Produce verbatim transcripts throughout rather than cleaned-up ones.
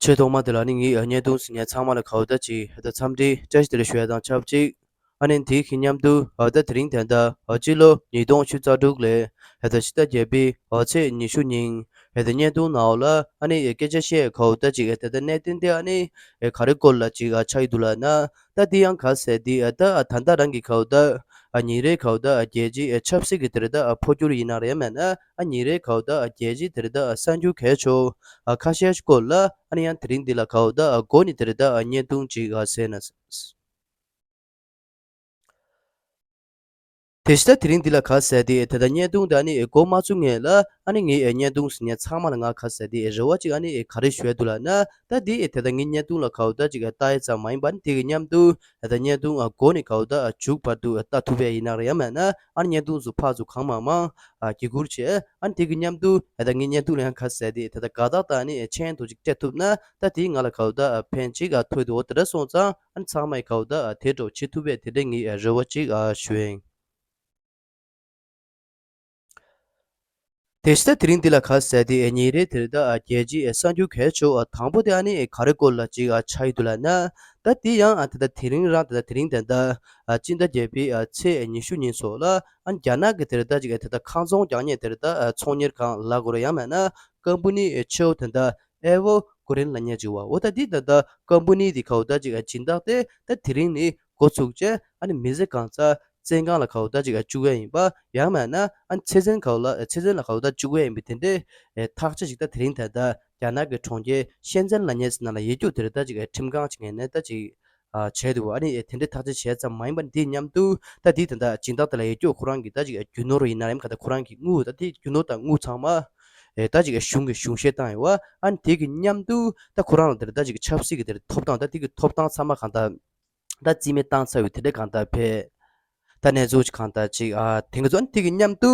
སྤྲེལ་ཐོག་མ་དེ་ལ་ནི་ངའི་བརྙན་ཐུང་གཟིགས་མཁན་ཚང་མ་ལ་གའུ་ད་ཅིག་ད་འཚམས་འདྲི་བཀྲ་ཤིས་བདེ་ལེགས་ཞུ་ཡ་དང་ཆབས་ཅིག་ཨ་ནི་དེའི་གི་མཉམ་དུ་ཨ་ད་དེ་རིང་ད་ལྟ་ཨ་སྤྱི་ལོ་ཉིས་སྟོང་བཅུ་རྩ་དྲུག་ལོའི་ཨ་ད་ཕྱི་ཟླ་བརྒྱད་པའི་ཨ་ཚེས་ཉི་ཤུ་ཉིན་ཨ་ད་བརྙན་ཐུང་ནང་ལ་ཨ་ནི་སྐད་ཆ་བཤད་གའུ་ད་ཅིག་ཨ་ད་ད་གནད་དོན་དེ་ཨ་ནི་ཨ་ག་རེ་སྐོར་ལ་ཅིག་ཨ་ཆགས་ཀྱི་འདུག་ལབ་ན། ད་དེ་ཡང་ག་ཟེར་དེ་ཨ་ད་ཨ་ད་ལྟ་རང་གི་གའུ་ད་ཨ་ཉིན་རེའི་གའུ་ད་ཨ་རྒྱལ་སྤྱིའི་ཨ་ཆབ་སྲིད་ཀྱི་དེ་རེད་ད་ཨ་འཕོ་འགྱུར་ཡིན་ན་རེད་མེད་ན་ཨ་ཉིན་རེའི་གའུ་ད་ཨ་རྒྱལ་སྤྱིའི་དེ་རེད་ད་ཨ་གསར་འགྱུར་གལ་ཆེ་ཨ་ཁ་ཤས་སྐོར་ལ་ཨ་ནི་ཡང་དེ་རིང་འདི་ལ་གའུ་ད་ཨ་འགོ་ནས་དེ་རེད་ད་ཨ་བརྙན་ཐུང་ཅིག་ཨ་ཟེར་ན། དེ་ཕྱི་ད་དེ་རིང་འདི་ལ་ག་ཟེར་དེ་ད་ལྟ་བརྙན་ཐུང་ད་ནི་འགོ་མ་བཙུགས་སྔོན་ལ་ཨ་ནི་ངའི་བརྙན་ཐུང་གཟིགས་མཁན་ཚང་མ་ལ་ང་ག་ཟེར་དེ་རེ་བ་ཅིག་ཨ་ནི་ག་རེ་ཞུ་ཡ་འདུག་ལབ་ན། ད་དེ་ད་ལྟ་ངའི་བརྙན་ཐུང་ལ་གའུ་ད་ཅིག་ལྟ་ཡ་ཙམ་མ་ཡིན་པ་ནི་དེ་གི་མཉམ་དུ་ད་ལྟ་བརྙན་ཐུང་ཨ་འགོ་ནས་གའུ་ད་ཨ་མཇུག་བར་དུ་ལྟ་ཐུབ་ཡ་ཡིན་ན་རེད་ཡང་མེད་ན་ཨ་ནི་བརྙན་ཐུང་ཚོ་ཕར་ཚུར་གང་མང་མང་ཨ་བརྒྱུད་བསྐུར་བྱས་ཨ་ནི་དེ་གི་མཉམ་དུ་ད་ལྟ་ངའི་བརྙན་ཐུང་ལ་ཡང་ག་ཟེར་དེ་ད་ལྟ་དགའ་རྟགས་དང་ནི་མཆན་དུ་ཅིག་སྤྲད་ཐུབ་ན་ད་དེ་ང་ལ་གའུ་ད་ཨ་ཕན་ཅིག་ཨ་ཐོགས་འདུག་འོ་དེ་འདྲ་སོང་ཙང་། ཨ་ནི་ཚང་མས་གའུ་ད་དེ་འདྲ་བྱེད་ཐུབ་པའི་དེ་འདྲའི་ངའི་རེ་བ་ཅིག་ཞུ་ཡིན། དེ་ཕྱི་ད་དེ་རིང་འདི་ལ་ག་ཟེར་དེ་ཉིན་རེའི་དེ་རིང་ད་རྒྱལ་སྤྱིའི་གསར་འགྱུར་གལ་ཆེ་བ་དང་པོ་དེ་ཨ་ནི་ག་རེ་སྐོར་ལ་ཅིག་ཆགས་ཡོད་འདུག་ལབ་ན། ད་དེ་ཡང་ཨ་ད་ད་དེ་རིང་རང་ད་ད་དེ་རིང་ད་ད་སྤྱི་ཟླ་བརྒྱད་པའི་ཚེས་ཉི་ཤུ་ཉིན་སོགས་ལ་ཨ་ནི་རྒྱ་ནག་གི་དེ་རིང་ད་ཅིག་ད་ད་ཁང་ཚོང་རྒྱག་མཁན་དེ་རིང་ད་ཚོང་གཉེར་ཁང་ལབ་དགོས་རེད་ཡང་མེད་ན་ཀམ་པུ་ནི་ཆེ་བོ་དེ་ད་ཨེ་ཝོ་གུ་རེན་ལབ་མཁན་ཅིག་བ། འོ་ད་འདི་ད་ལྟ་ཀམ་པུ་ནི་འདི་གའུ་ད་ཅིག་སྦྱིན་བདག་དེ་ད་དེ་རིང་ནས་འགོ་ཚུགས་བྱས་ཨ་ནི་མི་ཚེ་གང་ཚ་བཙོན་ཁང་ལ་གའུ་ད་ཅིག་བཅུག་ཡ་ཡིན་པ། ཡང་མིན་ན་ཨ་ནི་ཚེ་བཙོན་གའུ་ལ་ཚེ་བཙོན་ལ་གའུ་ད་བཅུག་ཡ་ཡིན་པའི་དེ་འདྲའི་ཐག་གཅོད་ཅིག་ད་དེ་རིང་ད་ལྟ་རྒྱ་ནག་གི་གྲོང་ཁྱེར་ཤན་ཙན་ལབ་མཁན་ནང་ལ་ཡོད་རྒྱུ་དེ་རེད། ད་ཅིག་ཁྲིམས་ཁང་ཅིག་ངེས་ནས་ད་ཅིག་བྱས་འདུག་ཨ་ནི་དེ་འདྲའི་ཐག་གཅོད་བྱས་ཙམ་མ་ཡིན་པ་འདི་མཉམ་དུ་ད་འདི་ད་ལྟ་སྦྱིན་བདག་དེ་ལ་ཡོད་རྒྱུ་ཁོ་རང་གི་ད་ཅིག་རྒྱུ་ནོར་ཡིན་ན་རེད་ག་ད་ཁོ་རང་གི་དངུལ་ད་དེ་རྒྱུ་ནོར་དང་དངུལ་ཚང་མ། ཨེ་ད་ཅིག་གཞུང་གི་གཞུང་བཞེས་བཏང་ཡོད་བ། ཨ་ནི་དེ་གི་མཉམ་དུ་ད་ཁོ་རང་ལ་དེར་ད་ཅིག་ཆབ་སྲིད་ཀྱི་དེར་ཐོབ་ཐང་ད་དེ་གི་ཐོབ་ཐང་ཚང་མ་གང་ལྟར་ད་རྩིས་མེད་བཏང་ཚར་བའི་དེ་འདྲ་གང་ལྟར་ཕེ། ད་གནས་ཚུལ་ཅིག་གང་ལྟར་ཅིག་ཨ་དེ་གི་ཚོ་ཨ་ནི་དེ་གི་མཉམ་དུ་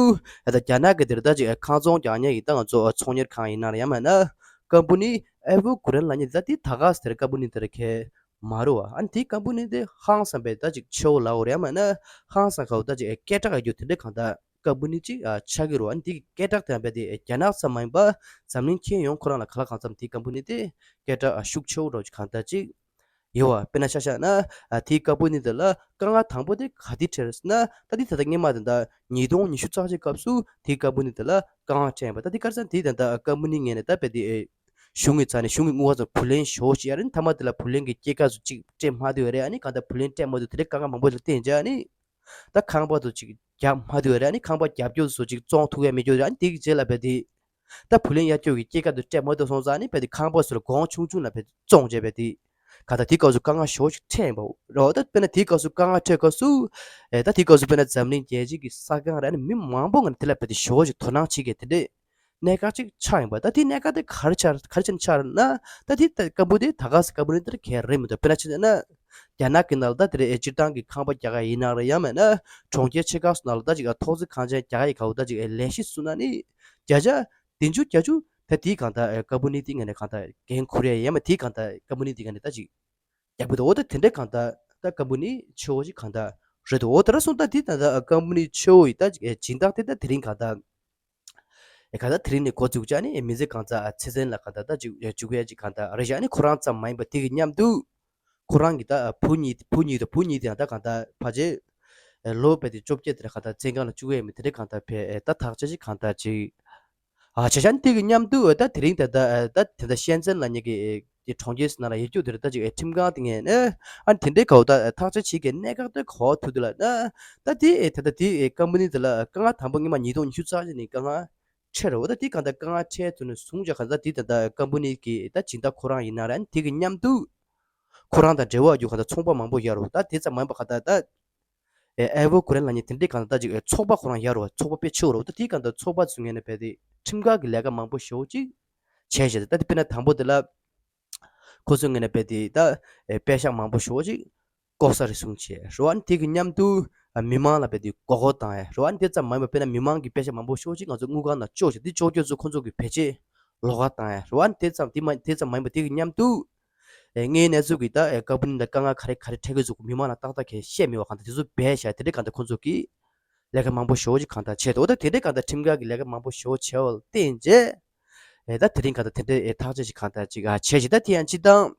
ཨ་ད་རྒྱ་ནག་གི་དེར་ད་ཅིག་ཁང་ཚོང་རྒྱག་མཁན་ཡིན་ད་ང་ཚོ་ཚོང་གཉེར་ཁང་ཡིན་ན་ར་ཡང་མིན་ན་ཀམ་པུ་ནི་ཨེ་ཝོ་གུ་རན་ལབ་མཁན་ད་དེ་ད་ག་ས་དེར་ཀམ་པུ་ནི་དེར་ཁེ་མ་རུ་བ། ཨ་ནི་དེ་ཀམ་པུ་ནི་དེ་ཧང་སང་པའི་ད་ཅིག་ཆེ་བོ་ལ་འོ་ར་ཡང་མིན་ན་ཧང་སང་ག་བ་ད་ཅིག་སྐད་གྲགས་ཡོད་རྒྱུ་དེ་འདྲ་གང་ལྟར། ཀམ་པུ་ནི་གཅིག་ཨ་ཆགས་ཀྱི་རེད་བ། ཨ་ནི་དེ་གི་སྐད་གྲགས་དེ་ཡང་རྦད་དེ་རྒྱ་ནག་ཙམ་མ་ཡིན་པ་འཛམ་གླིང་ཁྱོན་ཡོངས་ཁོ་རང་ལ་ག་ལ་གང་འཚམ་དེ་ཀམ་པུ་ནི་དེ་སྐད་གྲགས་ཨ་ཤུགས་ཆེ་བོ་འདྲ་བོ་ཅིག་གང་ལྟར་ཅིག་ཡོད་བ། དཔེར་ན་ཆ་བཞག་ན་ཨ་དེའི་ཀམ་པུ་ནི་དེ་ལ་དཀའ་ངལ་དང་པོ་དེ་ག་དེ་འཕྲད་ཟེར་ན་ད་དེ་ད་ལྟ་སྔོན་མ་དེ་འདྲ་ཉིས་སྟོང་ཉི་ཤུ་རྩ་གཅིག་སྐབས་སུ་དེའི་ཀམ་པུ་ནི་དེ་ལ་དཀའ་ངལ་འཕྲད་ཡིན་པ། ད་དེ་ག་རེ་ཟེར་ན་དེ་ད་ལྟ་ཀམ་པུ་ནི་ངོས་ནས་ད་རྦད་དེ་གཞུང་གི་རྩ་ནས་གཞུང་གི་དངུལ་བ་ཚོ་བུ་ལོན་ཞོ་ཞིག་ཡ་རེད། མཐའ་མ་དེ་ལ་བུ་ལོན་གྱི་སྐྱེད་ཀ་ཚོ་གཅིག་སྤྲད་མ་ཐུབ་ཡ་རེད། ཨ་ནི་གང་ལྟར་བུ་ལོན་སྤྲད་མ་ཐུབ་དེ་འདྲའི་དཀའ་ངལ་མང་པོ་ལ་བརྟེན་བྱས་ཨ་ནི། ད་ཁང་པ་ཚོ་ཅིག་རྒྱག་མ་ཐུབ་ཡ་རེད། ཨ་ནི་ཁང་པ་རྒྱབ་སྐྱོར་ཚོ་ཅིག་བཙོང་ཐུབ་ཡ་མེད་རྒྱུ་རེད། ཨ་ནི་དེ་གི་རྗེས་ལ་རྦད་དེ་ད་བུ་ལོན་གཡར་སྐྱོར་གྱི་སྐྱེད་ཀ་དེ་སྤྲད་མ་ཐུབ་སོང་ཙང་ཨ་ནི་རྦད་དེ་ཁང་པ་ཚོ་ལ་གོང་ཆུང་ཆུང་ལ་རྦད་དེ་བཙོང་བྱས་རྦད་དེ་ག་ད་དེའི་སྐབས་སུ་དཀའ་ངལ་ཞེ་པོ་ཅིག་འཕྲད་ཡིན་པ་རེད། ད་དཔེར་ན་དེའི་སྐབས་སུ་དཀའ་ངལ་འཕྲད་སྐབས་སུ་ཨེ་ད་དེའི་སྐབས་སུ་དཔེར་ན་འཛམ་གླིང་རྒྱལ་སྤྱི་གི་ས་ཁང་རེད། ཨ་ནི་མི་མང་པོ་ང་ནི་དེ་ལ་རྦད་དེ་ཞེ་པོ་ཅིག་དོ་སྣང་བྱེད་མཁན་དེ་འདྲས། གནད་འགག་ཅིག་ཆགས་ཡིན་པ། ད་དེ་གནད་འགག་དེ་ག་རེ་ཆགས་ག་རེ་བྱས་ནས་ཆགས་རེད་ན། ད་དེ་ད་ཀམ་པུ་དེ་ད་ག་ས་ཀམ་པུ་ནི་དེར་གལ་རེད་མི་འདུག་དཔེར་ན་ཆ་བཞག་ན། རྒྱ་ནག་གི་ནང་ལ་ད་དེ་རེད་སྤྱིར་བཏང་གི་ཁང་པ་རྒྱག་ག་ཡིན་ན་རེད་ཡང་མིན་ན་གྲོང་ཁྱེར་ཆེ་ཁག་སོགས་ནང་ལ་ད་ཅིག་ཐོག་བརྩེགས་ཁང་ཆེན་རྒྱག་ག་ཡི་ག་བོ་ད་ཅིག་ལས་གཞི་བཟོ་ན་ནི་བརྒྱ་ཆ་བདུན་ཅུ་བརྒྱད་ཅུ་ད་དེའི་གང་ད་ཀམ་པུ་ནི་དེ་ངོས་ནས་གང་ད་འགན་འཁུར་ཡ་ཡང་མིན་དེའི་གང་ད་ཀམ་པུ་ནི་དེ་ངོས་ནས་ད་ཅིག་རྒྱག་གི་འདུག་འོ་ད་དེ་འདྲའི་གང་ད་ད་ཀམ་པུ་ནི་ཆེ་བོ་ཞིག་གང་ད་རེད་འདུག་འོ་དེ་འདྲ་སོང་ད་དེ་ད་ད་ཀམ་པུ་ནི་ཆེ་བོ་ཡི་ད་ཅིག་སྦྱིན་བདག་དེ་ད་དེ་རིང་གང་ད། ཨེ་གང་ལྟར་དེ་རིང་ནས་འགོ་བཙུགས་བྱས་ནས་མི་ཚེ་གང་ཚ་ཚེ་བཙོན་ལ་གང་ལྟར་ད་ཅིག་བཅུག་ཡ་ཅིག་གང་ལྟར་རེད་བཞག་ནི་ཁོ་རང་ཙམ་མ་ཡིན་པ་དེ་གི་མཉམ་དུ། ཁོ་རང་གི་ད་བུ་གཉིས་བུ་གཉིས་དང་བུ་གཉིས་དེ་ཡང་ད་གང་ལྟར་ཕལ་ཆེར་ལོ་བས་དེ་བཅོ་བརྒྱད་དེ་གང་ལྟར་བཙོན་ཁང་ལ་བཅུག་ཡ་མི་དེ་འདྲ་གང་ལྟར་ཕེ་ད་ཐག་ཆོད་ཅིག་གང་ལྟར་ཅིག་ཨ་བྱས་བཞག་ནི་དེ་གི་མཉམ་དུ་ད་དེ་རིང་ད་ད་ད་དེ་ད་ཤན་ཙན་ལབ་མཁན་གི་དེ་གྲོང་ཁྱེར་ཟེར་ན་ལ་ཡོད་རྒྱུ་དེ་རེད། ད་ཅིག་ཨེ་ཁྲིམས་ཁང་དེ་ངས་ནས་ཨ་དེ་འདྲའི་གའོ་ད་ཐག་གཅོད་བྱེད་མཁན་གནད་འགག་དེ་ག་བ་ཐུག་འདུག་ལབ་ན། ད་དེ་ཨེ་ད་ད་དེ་ཨེ་ཀམ་པ་ནི་དེ་ལ་དཀའ་ངལ་དང་པོ་སྔོན་མ་ཉིས་སྟོང་ཉི་ཤུ་རྩ་གཅིག་ནས་དཀའ་ངལ་འཕྲད་རེད་བ། ད་དེ་གང་ལྟར་དཀའ་ངལ་འཕྲད་ཐུབ་ནས་བཟུང་བྱས་གང་ལྟར་དེ་ད་ལྟ་ཀམ་པ་ནི་གི་ད་སྦྱིན་བདག་ཁོ་རང་ཡིན་ན་ར་དེ་གི་མཉམ་དུ་ཁོ་རང་དང་འབྲེལ་བ་ཡོད་གང་ལྟར་ཚོང་པ་མང་པོ་ཡོད་རེད་བ། ད་དེ་ཙམ་མ་ཡིན་པ་གང་ལྟར་ད། ཨེ་ཨེ་ཝོ་གུ་རན་ལབ་མཁན་དེ་འདྲའི་གང་ལྟར་ད་ཅིག་ཨེ་ཚོགས་པ་ཁོ་རང་ཡོད་རེད་བ། ཚོགས་པ་དཔེ་ཆེ་བོ་རེད་བ། ད་དེའི་གང་ལྟར་ཚོགས་པ་ཚོའི་ངོས་ནས་རྦད་དེ་ཁྲིམས་འགལ་གྱི་ལས་ཀ་མང་པོ་ཞེ་པོ་ཅིག་བྱས་བཞག་ད་དེ་དཔེར་ན་དང་པོ་དེ་ལ་ཁོ་ཚོའི་ངོས་ནས་རྦད་དེ་ད་ཨེ་པེ་ཤག་མང་པོ་ཞེ་པོ་ཅིག་ལྐོག་ཟ་རེ་ཟུང་བྱས་རེད་བ། ཨ་ནི་དེ་གི་མཉམ་དུ་ཨ་མི་མང་ལ་རྦད་དེ་མགོ་སྐོར་བཏང་ཡ་རེད་བ། ཨ་ནི་དེ་ཙམ་མ་ཡིན་པར་དཔེར་ན་མི་མང་གི་པེ་ཤག་མང་པོ་ཞེ་པོ་ཅིག་ང་ཚོ་དངུལ་ཁང་ནང་བཅོལ་བཞག་དེ་བཅོལ་རྒྱུ་ཚོ་ཁོ་ཚོ་གི་བེད་སྤྱོད་ལོགས་ཀ་བཏང་ཡ་རེད་བ། ཨ་ནི་དེ་ཙམ་དེ་མ་དེ་ཙམ་མ་ཡིན་པར་དེ་གི་མཉམ་དུ། ཨེ་དངོས་གནས་ཚུལ་གྱི་ད་ཨེ་ཀམ་པ་ནི་ལ་དཀའ་ངལ་ག་རེ་ག་རེ་འཕྲད་ཀྱི་འདུག་མི་མང་ལ་ཏག་ཏག་གས་བཤད་མེད་པ་གང་ལྟར་དེ་ཚོ་སྦས་བཞག་དེ་འདྲའི་གང་ལྟར་ཁོང་ཚོ་གིས་ལས་ཀ་མང་པོ་ཞེ་པོ་ཅིག་གང་ལྟར་བྱས་འདུག་ད་དེ་འདྲའི་གང་ལྟར་ཁྲིམས་འགལ་གྱི་ལས་ཀ་མང་པོ་ཞེ་པོ་བྱས་པ་ལ་བརྟེན་བྱས། ཨེ་ད་དེ་རིང་གང་ལྟར་དེ་འདྲའི་ཨེ་ཐག་གཅོད་ཅིག་གང་ལྟར་ཅིག་ཨ་བྱས་ཤིག་ད་དེ་ཡང་སྤྱིར་བཏང་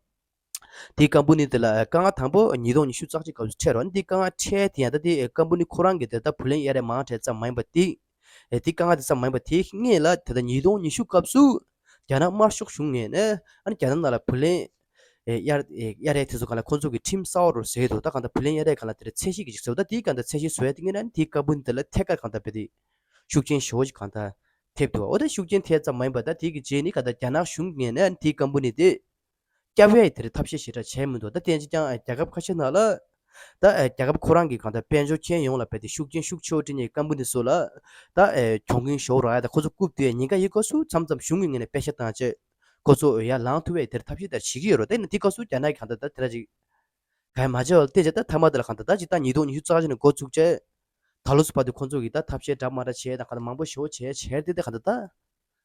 དེའི་ཀམ་པ་ནི་དེ་ལ་ཨེ་དཀའ་ངལ་དང་པོ་ཉིས་སྟོང་ཉི་ཤུ་རྩ་གཅིག་སྐབས་སུ་འཕྲད་རོགས། ཨ་ནི་དེའི་དཀའ་ངལ་འཕྲད་དེ་ཡང་ད་དེ་ཨེ་ཀམ་པ་ནི་ཁོ་རང་གིས་དེ་ད་བུ་ལོན་གཡར་ཡས་མང་དྲགས་ཙམ་མ་ཡིན་པ་དེ། ཨེ་དེའི་དཀའ་ངལ་དེ་ཙམ་མ་ཡིན་པ་དེའི་སྔོན་ལ་དེ་ད་ཉིས་སྟོང་ཉི་ཤུ་སྐབས་སུ་རྒྱ་ནག་དམར་ཤོག་གཞུང་ངོས་ནས་ཨ་ནི་རྒྱ་ནག་ནང་ལ་བུ་ལོན་ཨེ་གཡར་ཨེ་གཡར་ཡས་དེ་ཚོ་གང་ལ་ཁོ་ཚོ་གིས་ཁྲིམས་གསར་པ་རུ་བཟོས་འདུག་ད་གང་ལྟར་བུ་ལོན་གཡར་ཡས་གང་ལ་དེ་འདྲ་ཚད་གཞི་གི་ཅིག་བཟོས། ད་དེའི་གང་ལྟར་ཚད་གཞི་བཟོ་ཡས་དེ་སྔོན་ལ་ཨ་ནི་དེའི་ཀམ་པ་ནི་དེ་ལ་ཐད་ཀར་གང་ལྟར་རྦད་དེ་ཤུགས་རྐྱེན་ཞེ་པོ་ཅིག་གང་ལྟར་ཐེབས་འདུག་འོ་ད་ཤུགས་རྐྱེན་ཐེབས་ཙམ་མ་ཡིན་པར་ད་དེ་གི་རྗེས་ནི་ག་ད་རྒྱ་ནག་གཞུང་ངོས་ནས་དེའི་ཀམ་པ་ནི་དེ་བསྐྱབ་ཡས་དེར་ཐབས་ཤེས་ཞེ་དྲག་བྱས་མི་འདུག་ད་དེ་ཡང་རྒྱལ་ཁབ་ཁ་ཤས་ནང་ལ་ད་རྒྱལ་ཁབ་ཁོ་རང་གི་གང་ལྟར་དཔལ་འབྱོར་ཁྱོན་ཡོངས་ལ་རྦད་དེ་ཤུགས་རྐྱེན་ཤུགས་ཆེ་བོ་སྤྲད་མཁན་ཀམ་པ་ནི་ཚོ་ལ་ད་གྱོང་གུན་ཞེ་པོ་རག་ཡས་དང་ཁོ་ཚོ་རྐུབ་བསྡུ་ཡས་ཉེན་ཁ་ཡོད་སྐབས་སུ་མཚམས་མཚམས་གཞུང་གི་ངོས་ནས་པེ་ཤག་བཏང་བྱས་ཁོ་ཚོ་ཡར་ལངས་ཐུབ་ཡས་དེར་ཐབས་ཤེས་དེ་བྱེད་ཀྱི་ཡོད་རེད། ད་ཡིན་ན་དེ་སྐབས་སུ་རྒྱ་ནག་གི་གང་ལྟར་ད་དེ་འདྲ་ཅིག་གང་ཡང་མ་བྱས་པར་བལྟས་བྱས་ད་མཐའ་མ་དེ་ལ་གང་ལྟར་ད་ཅིག་ད་ཉིས་སྟོང་ཉི་ཤུ་རྩ་གཅིག་ནས་འགོ་བཙུགས་བྱས་ད་ལོ་ཚོ་བར་དུ་ཁོ་ཚོ་གིས་ད་ཐབས་ཤེས་འདྲ་མ་འདྲ་བྱས་དང་གང་ལྟར་མང་པོ་ཞེ་པོ་བྱས་བྱས་དེ་དེ་གང་ལྟར་ད་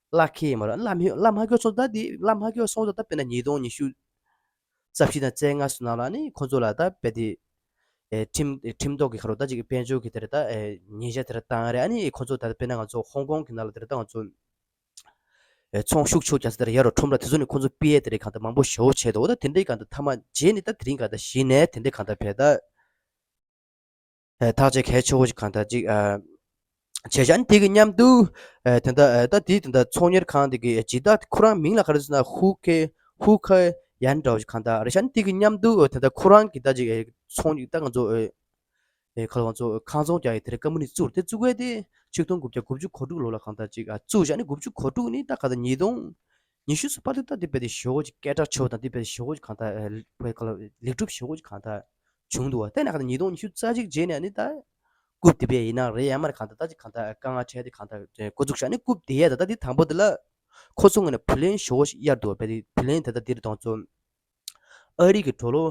བརླག་གི་ཡོད་མ་རེད། བརླག་མི་བརླག་མ་དགོས་སོང་། ད་དེ་བརླག་མ་དགོས་སོང་ཙང་ད་དཔེར་ན་ཉིས་སྟོང་ཉི་ཤུ་རྩ་བཞི་དང་རྩ་ལྔ་ཚོ་ནང་ལ་ནི་ཁོ་ཚོ་ལ་ད་དཔེ་དེ་ཨེ་ཁྲིམས་ཁྲིམས་ཐོག་གི་ཁ་རོག་ད་ཅིག་དཔལ་འབྱོར་གྱི་དེར་ད་ཨེ་ཉེས་ཆད་དེར་བཏང་རེད། ཨ་ནི་ཁོ་ཚོ་ད་དཔེར་ན་ང་ཚོ་ཧོང་ཀོང་གི་ནང་ལ་དེར་ད་ང་ཚོ་ཨེ་ཚོང་ཤུགས་ཆེ་རྒྱག་ས་དེར་ཡ་རོ་ཁྲོམ་ར་དེ་ཚོ་ནི་ཁོ་ཚོ་སྤེལ་ཡས་དེ་རེད། གང་ལྟར་མང་པོ་ཞེ་པོ་བྱས་འདུག་འོ་ད་དེ་འདྲའི་གང་ལྟར་མཐའ་མ་རྗེས་ནི་ད་དེ་རིང་གང་ལྟར་གཞི་ནས་དེ་འདྲའི་གང་ལྟར་བས་ད། ཨ་ཐག་གཅོད་གལ་ཆེ་བོ་ཞིག་གང་ལྟར་ཅིག་ཨ་བྱས་ཤག་ཨ་ནི་དེ་གི་མཉམ་དུ་ཨ་དེ་འདྲ་ཨ་ད་དེའི་དེ་འདྲ་ཚོང་གཉེར་ཁང་དེ་གི་ཇི་ལྟར་ཁོ་རང་མིང་ལ་ག་རེ་ཟེར་ན་ཧུ་ཁེ་ཧུ་ཁེ་ཡན་འདྲ་བོ་ཞིག་གང་ལྟར་རེད་ཤག་ཨ་ནི་དེ་གི་མཉམ་དུ་ཨ་དེ་འདྲ་ཁོ་རང་གི་ད་ཅིག་ཨ་ཚོང་ད་ང་ཚོ་ཨ་ཨ་ཁ་ལོ་ང་ཚོ་ཁང་ཚོང་རྒྱག་ཡས་དེ་རེད། ཀམ་པ་ནི་བཙུགས་དེ་བཙུགས་པ་དེ་ཆིག་སྟོང་དགུ་བརྒྱ་དགུ་བཅུ་གོ་དྲུག་ལོ་ལ་གང་ལྟར་ཅིག་ཨ་བཙུགས་ཤག་ཨ་ནི་དགུ་བཅུ་གོ་དྲུག་ནི་ད་ག་ད་ཉིས་སྟོང་ཉི་ཤུ་ཚོ་བར་དུ་ད་དེ་དཔེ་དེ་ཞེ་པོ་ཅིག་སྐད་གྲགས་ཆེ་བོ་དང་དེ་དཔེ་ཞེ་པོ་ཅིག་གང་ལྟར་ཨ་བོད་ཁ་ལ་ལེགས་གྲུབ་ཞེ་པོ་ཅིག་གང་ལྟར་བྱུང་འདུག་བ། དེ་ནས་གང་ལྟར་ཉིས་སྟོང་ཉི་ཤུ་རྩ་གཅིག་རྗེས་ནས་ནི་ད་རྐུབ་སྟེགས་པ་ཡིན་ན་རེད། ཡང་མ་རེད་གང་ལྟར་ད་ཅིག་གང་ལྟར་དཀའ་ངལ་འཕྲད་དེ་གང་ལྟར་འགོ་འཛུགས་བྱས་ནས་རྐུབ་སྟེགས་ཡས་ད་ད་དེ་དང་པོ་དེ་ལ་ཁོ་ཚོ་ངོས་ནས་བུ་ལོན་ཞེ་པོ་ཞིག་གཡར་འདུག་བ། དཔེ་དེ་བུ་ལོན་དེ་ད་དེ་རེད་དང་ཚོ་ཨ་རི་གི་ཌོ་ལར་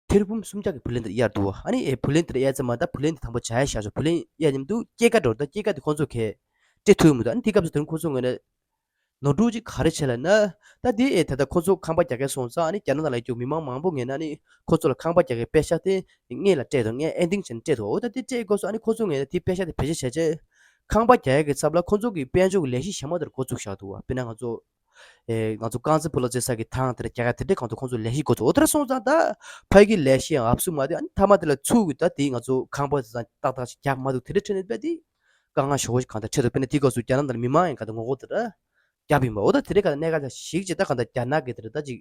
ཐེར་འབུམ་སུམ་བརྒྱ་གི་བུ་ལོན་དེ་གཡར་འདུག་བ། ཨ་ནི་ཨེ་བུ་ལོན་དེ་གཡར་ཙམ་མ་ད་བུ་ལོན་དེ་དང་པོ་བྱ་ཡ་བཞག་ཆོག་བུ་ལོན་གཡར་མཉམ་དུ་སྐྱེད་ཀ་འགྲོ། ད་སྐྱེད་ཀ་དེ་ཁོ་ཚོ་གས་སྤྲད་ཐུབ་མི་འདུག་ཨ་ནི་དེ་སྐབས་སུ་དེ་རིང་ཁོ་ཚོ་ངོས་ནས་ནོར་འཁྲུལ་ཅིག་ག་རེ་བྱས་ལབ་ན། ད་དེ་ཨེ་ད་ལྟ་ཁོ་ཚོ་ཁང་པ་རྒྱག་ག་སོང་ཙང་ཨ་ནི་རྒྱ་ནག་ནང་ལ་ཡོད་རྒྱུ་མི་མང་མང་པོ་ངོས་ནས་ཨ་ནི་ཁོ་ཚོ་ལ་ཁང་པ་རྒྱག་གི་པེ་ཤག་དེ་སྔོན་ལ་སྤྲད་འདུག་སྔོན་ཨེ་འདིང་བྱས་ནས་སྤྲད་འདུག་འོ་ད་དེ་སྤྲད་དགོས་སོང་། ཨ་ནི་ཁོ་ཚོ་ངོས་ནས་དེ་པེ་ཤག་དེ་བེད་སྤྱོད་བྱས་བྱས་ཁང་པ་རྒྱག་ཡ་གི་ཚབ་ལ་ཁོ་ཚོ་གི་དཔལ་འབྱོར་གི་ལས་གཞི་གཞན་པ་དེར་འགོ་བཙུགས་བཞག་འདུག་བ། དཔེར་ན་ང་ཚོ་ཨེ་ང་ཚོ་རྐང་རྩེད་སྤོ་ལོ་རྩེ་ས་གི་ཐང་དེར་རྒྱག་ཡ་དེ་འདྲས་གང་ཚོ་ཁོང་ཚོ་ལས་གཞི་འགོ་ཚུགས། འོ་དེར་སོང་ཙང་ད་ཕ་གི་ལས་གཞི་ཡང་ཨབ་སུ་མ་དེ་ཨ་ནི་མཐའ་མ་དེ་ལ་ཚུར་གི་ད་དེ་ང་ཚོ་ཁང་པ་དེ་ཚང་ཏག་ཏག་ཞིག་རྒྱག་མ་འདུག་དེ་འདྲས་འཕྲད་ནས་པས་དེ་དཀའ་ངལ་ཞེ་པོ་ཞིག་གང་ལྟར་འཕྲད་འདུག་དཔེར་ན་དེའི་སྐབས་སུ་རྒྱ་ནག་ནང་མི་མང་ཡང་གང་ལྟར་ངོ་རྒོལ་དེ་འདྲ་རྒྱབ་ཡིན་པ། འོ་ད་དེ་འདྲས་གང་ལྟར་གནད་འགག་ཅིག་ཞིག་ཅིག་ད་གང་ལྟར་རྒྱ་ནག་གི་དེ་འདྲ་ད་ཅིག་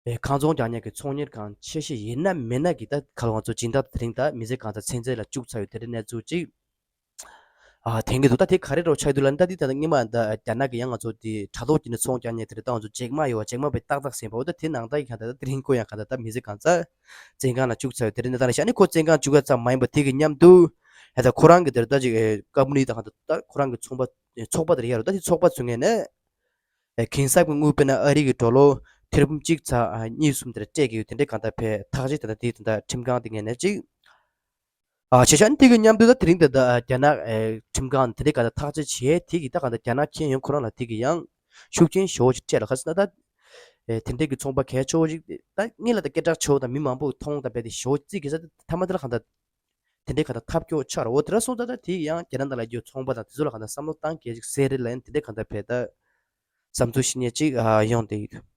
ཨེ་ཁང་ཚོང་རྒྱག་མཁན་གྱི་ཚོང་གཉེར་ཁང་ཆེ་ཤོས་ཡིན་ན་མིན་ན་གི་ད་ག་ལ་ང་ཚོ་སྦྱིན་བདག་དེ་རིང་ད་མི་ཚེ་གང་ལྟར་ཚན་རྩལ་ལ་བཅུག་ཚར་ཡོད་དེ་འདྲའི་གནས་ཚུལ་ཅིག་ཨ་དེང་གི་འདུག་ད་དེ་ག་རེ་རོ་ཆགས་འདུག་ལབ་ན་ད་དེ་ད་ལྟ་སྔོན་མ་ད་རྒྱ་ནག་གི་ཡང་ང་ཚོ་དེ་དྲ་ཐོག་གི་ནས་ཚོང་རྒྱག་མཁན་དེ་རེད། ད་ང་ཚོ་ཇེག་མ་ཡོད་བ། ཇེག་མ་བས་ཏག་ཏག་ཟིན་པ། འོ་ད་དེ་ནང་ད་ཡིན་གང་ད་ད་དེ་རིང་ཁོ་ཡང་གང་ད་ད་མི་ཚེ་གང་ཚ་བཙོན་ཁང་ལ་བཅུག་ཚར་ཡོད་དེ་རེད། ད་རེད་ཤག་ཨ་ནི་ཁོ་བཙོན་ཁང་བཅུག་ཡ་ཙམ་མ་ཡིན་པ་དེ་གི་མཉམ་དུ་ཧེ་ད་ཁོ་རང་གི་དེ་རེད་ད་ཅིག་ཨེ་ཀམ་པ་ནི་ད་གང་ད་ད་ཁོ་རང་གི་ཚོང་པ་ཚོགས་པ་དེ་རེད་ཡ་རོ། ད་དེ་ཚོགས་པ་ཚུགས་མཁན་ནས་ཨེ་གིན་གསབ་ཀྱི་དངུལ་དཔེར་ན་ཨ་རི་གི་ཌོ་ལར་ཐེར་འབུམ་གཅིག་ཚེག་གཉིས་གསུམ་དེ་འདྲ་སྤྲད་ཀྱི་ཡོད། དེ་འདྲའི་གང་ལྟར་བས་ཐག་གཅོད་དེ་འདྲ་དེ་དེ་འདྲ་ཁྲིམས་ཁང་དེ་ངོས་ནས་ཅིག་ཨ་བྱས་ཤག་ཨ་ནི་དེ་གི་མཉམ་དུ་ད་དེ་རིང་དེ་ད་རྒྱ་ནག་ཨེ་ཁྲིམས་ཁང་དེ་འདྲའི་གང་ལྟར་ཐག་གཅོད་བྱས་དེ་གི་ད་གང་ལྟར་རྒྱ་ནག་ཁྱོན་ཡོངས་ཁོ་རང་ལ་དེ་གི་ཡང་ཤུགས་རྐྱེན་ཞེ་པོ་ཅིག་སྤྲད་ལ་ག་ཟེར་ན་ད་ཨེ་དེ་འདྲའི་གི་ཚོང་པ་གལ་ཆེ་བོ་ཅིག་ད་སྔོན་ལ་ད་སྐད་གྲགས་ཆེ་བོ་དང་མི་མང་པོ་མཐོང་དང་བས་དེ་ཞེ་པོ་ཅིག་གི་ས་ད་མཐའ་མ་དེ་ལ་གང་ལྟར་དེ་འདྲའི་གང་ལྟར་ཐབས་སྐྱོ་ཆགས་ར། འོ་དེ་འདྲ་སོང་ཙང་ད་དེ་ཡང་རྒྱ་ནག་ནང་ལ་ཡོད་ཚོང་པ་དང་དེ་ཚོ་ལ་གང་ལྟར་བསམ་བློ་བཏང་གལ་ཅིག་གསལ་རེད་ལ། ཡང་དེ་འདྲའི་གང་ལྟར་བས་ད་བསམ་ཚུལ་བཤད་མཁན་ཅིག་ཨ་ཡོང་བསྡད་ཡོད།